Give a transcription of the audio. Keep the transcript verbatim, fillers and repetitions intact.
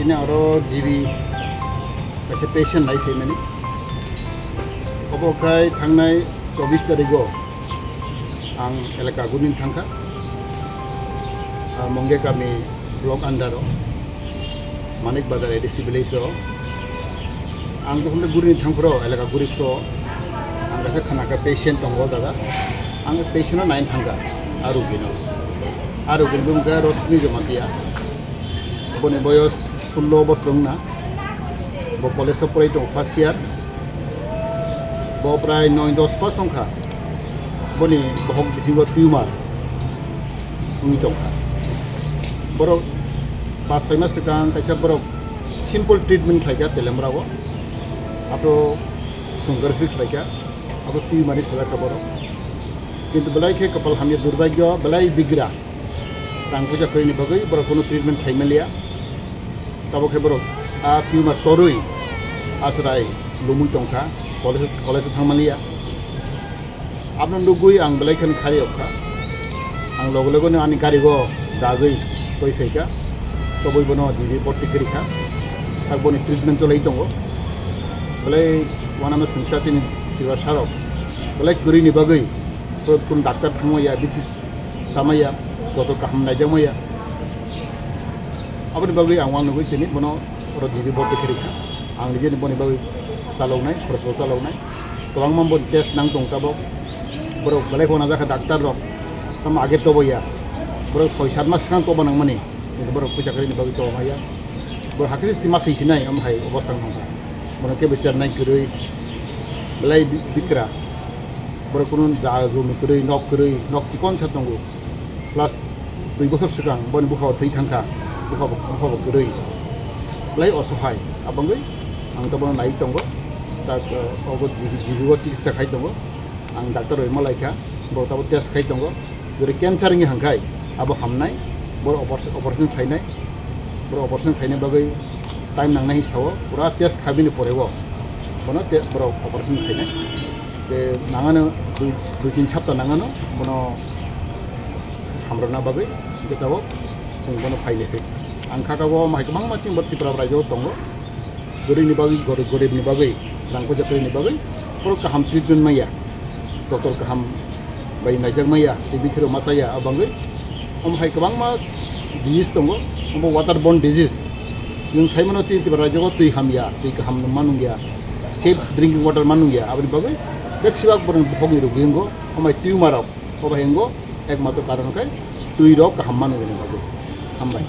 Ini aro G B kaisa patient nai phaimani. Obo khai thangnai chobbish tarigo ang elaka gurin thangkha. Ah, Mongge kami block under o, Manik Bazar A D C village o. Ang tokon gurini thangphro elaka guri phro. Ang kaisa khana kha patient tongo daga. Ang patient no nain thangkha. Arugino. Arugino bumkha Rosmi Jamatia. Boni boyos sullo bosor wngna. Bo college o porai tongo first year. Bo prai noi dos pas wngkha. Boni bohok bisingo tumor wngwi tongkha. Borok pas soi mas swkang kaisa borok simple treatment khlaikha Telemra o. Abo sonography khlaikha. Abo tumor ni sajakha borok. Kintu belai khe kapal hamya durbagyo belai bigra. Rang puja kwrwini bagwi borok kuno treatment khlai manliya. Tabok khe borok a tumor torwi achrai lumwi tongkha, college, college thang manliya. Abno nugwi ang belai kheno khari okha. Ang logo logo no ani gari go dagwi koi phaikha. Tobwi bono G B bhorti kwrwikha. Tak boni treatment cholai tongo. Belai wanama singsa chini Tripura sarok. Belai kwrwini bagwi borok kun doctor thangmaya, bithi samaya, joto kaham naijakmaya. Aboni bagwi ang uanugwi tini bono oro G B bhorti khe rikha. Ang nijeni boni bagwi chaloknai, khorosbo chaloknai. Kwbangma boni test nang tong tabok. Borok belai khona jakha doctor rok. Tamo age toboya. Borok soi sat mas swkang toba nangmani. Kintu borok puisa kwrwini bagwi toba maya. Borok hakhe se sima thwi sinai, omo hai obostha wngkha. Bono kebo chernai kwrwi. Belai bi-, bikra. Borok kunu jaga jumi kwrwi, nok kwrwi, nok chikon sa tongo. Plus dui bosor swkang boni bupha bo thwi thangkha, bupha bo, bupha bo kwrwi. Belai osohai, abangwi ang to bono nai tongo. Tak, eh, obo G B, G B o chikitsa khai tongo. Ang doctor roi malaikha, bo tabo test khai tongo. Jodi cancer wngwi hangkhai, abo hamnai, bo operation, operation khlainai. Bo operation khlaina bagwi time nangnai sao, pura test khabini porego bono te-, borok operation khainai. Te nangano dui, dui tin sapta nangano bono hamrokna bagwi, hingke tabok chwng bono phailaiphai. Ang kha kabo mai kwbangma chini bo Tripura rajyo tongo, goribni bagwi, gorib, goribni bagwi, rang puja kwrwini bagwi, borok kaham treatment maya, doctor kaham bai naijak maya, tei bithiro machaya, abangwi omo hai kwbangma disease tongo, omo water borne disease. Nwng saimano chini Tripura rajyo twi hamya, twi kaham manungya, safe drinking water manungya, aboni bagwi beksibak borok bokni rugwi wngo, omo hai tumor rok, obo hai wngo, ekmatro karon khe twi rok kaham manungya bagwi. Hambai.